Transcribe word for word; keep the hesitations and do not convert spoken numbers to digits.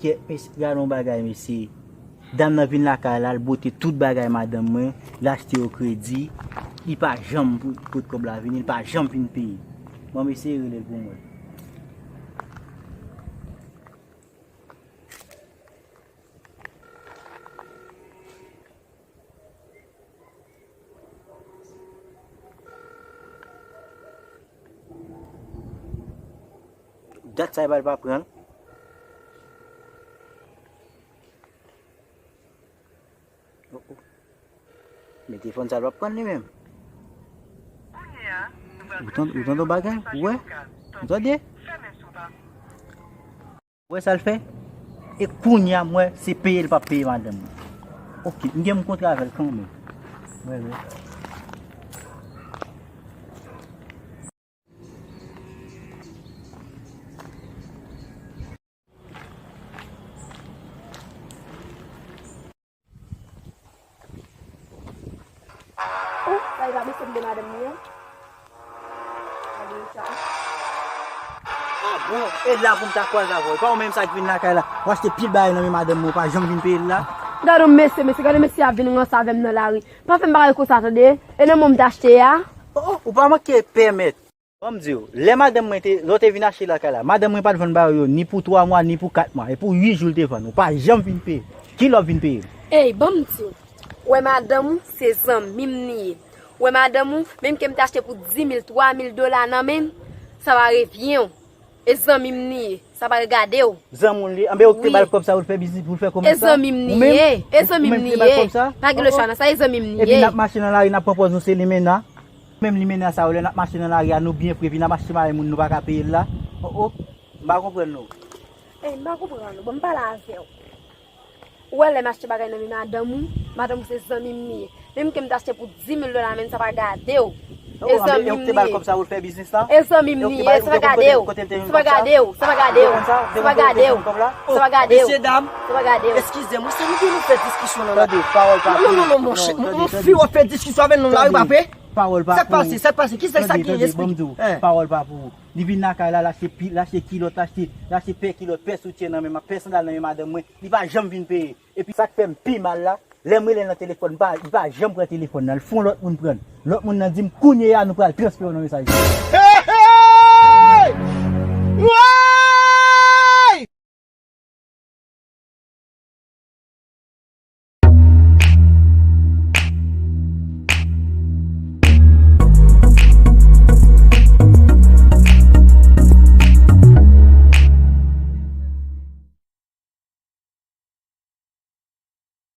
Kèt, mesye, gade yon bagay, mesye. Dam nan vin lakay la, l bote tout bagay madanm mwen, l achte yo kredi, li pa janm pot kòb la vini, li pa janm vin peye. Bon, mesye, rele l pou mwen. Dat sa e bal pa pran. Oh, oh. Men telefòn sa l pa pran li menm. Ou tande, ou tande yon bagay? Ou wè? Ou tande? Ou wè sa l fè? E kounye a m wè se peye l p ap peye madanm mwen. Oke, m gen m kontre avè l kanmenm. Wè, wè. Oh, sa e pa mesye m de madanm li an? Gade sa. Ah bon, e la pou m ta kwaze avè w. E pa ou menm sa k vin lakay la. W achte pil bagay nan men madanm mwen, ou pa janm vin peye l la. Gade yon mesye, mesye, gade yon mesye ap vin ranse avè m nan lari. Pa fè m bagay konsa tande. E nan men w m t achte a. Oh, oh, ou pa manke pèmèt. Ban m di w, lè madanm mwen te, lè w te vin achte lakay la, madanm mwen pa t vann bagay yo ni pou twa mwa, ni pou kat mwa. E pou uit jou l te vann. Ou pa janm vin peye. Kilè w vin peye m? Ey, ban m di w. Ou wè madanm ou, se zanmi m li ye. Ou wè madanm ou, menm ke m te achte pou dis mil, twa mil dola nan men l, sa pa revyen w. E zanmi m li ye. Sa pa regade w. Zanmi w li ye. Anben, ou ki te ba l kòb sa pou l fè biznis, pou l fè komès sa? E zanmi m li ye. E zanmi m li ye. Pa gen lòt chwa nan sa, e zanmi m li ye. Epi n ap mache nan lari, n ap pran pòz nou se limena. Menm limena sa yo, lè n ap mache nan lari a, nou byen fre, epi n ap achte bagay moun nou pa ka peye l la. Oh, oh, m pa konprann nou. Ey, m pa konprann ou. Bon, m pale avè w. Ou wè lè m achte bagay nan men madanm ou, madanm ou se zanmi m li ye. Menm ke m t achte pou dis mil dola, men sa pa gade w. E zanmi m li ye. Ou te ba l kòb sa pou l fè biznis la? E zanmi m li ye, sa pa gade w. Sa pa gade w, sa pa gade w. Sa pa gade w. Sa pa gade w. Mesye dam, eskize m, wi, sa nou gen nou fè diskisyon nan la? Tande, pawòl pa pou. Non, non, non, monchè. Yon fi w ap fè diskisyon avè l nan lari, pa vre? Pawòl pa pou. Sa k pase? Sa k pase? Kisa sa ki gen? Tande, tande, ban m di w, pawòl pa pou ou. Li vin lakay la, l achte pi, l achte kilòt, l achte, l achte pè kilòt, pè soutyen nan men m, pè sandal nan men madanm mwen. Li pa janm vin peye. Epi sa k fè m pi mal la, lè m rele l nan telefòn, li pa, li pa janm pran telefòn nan. L fè yon lòt moun pran l. Lòt moun nan di m, "Kounye a, nou pral transfere w nan mesaj." Hey, hey!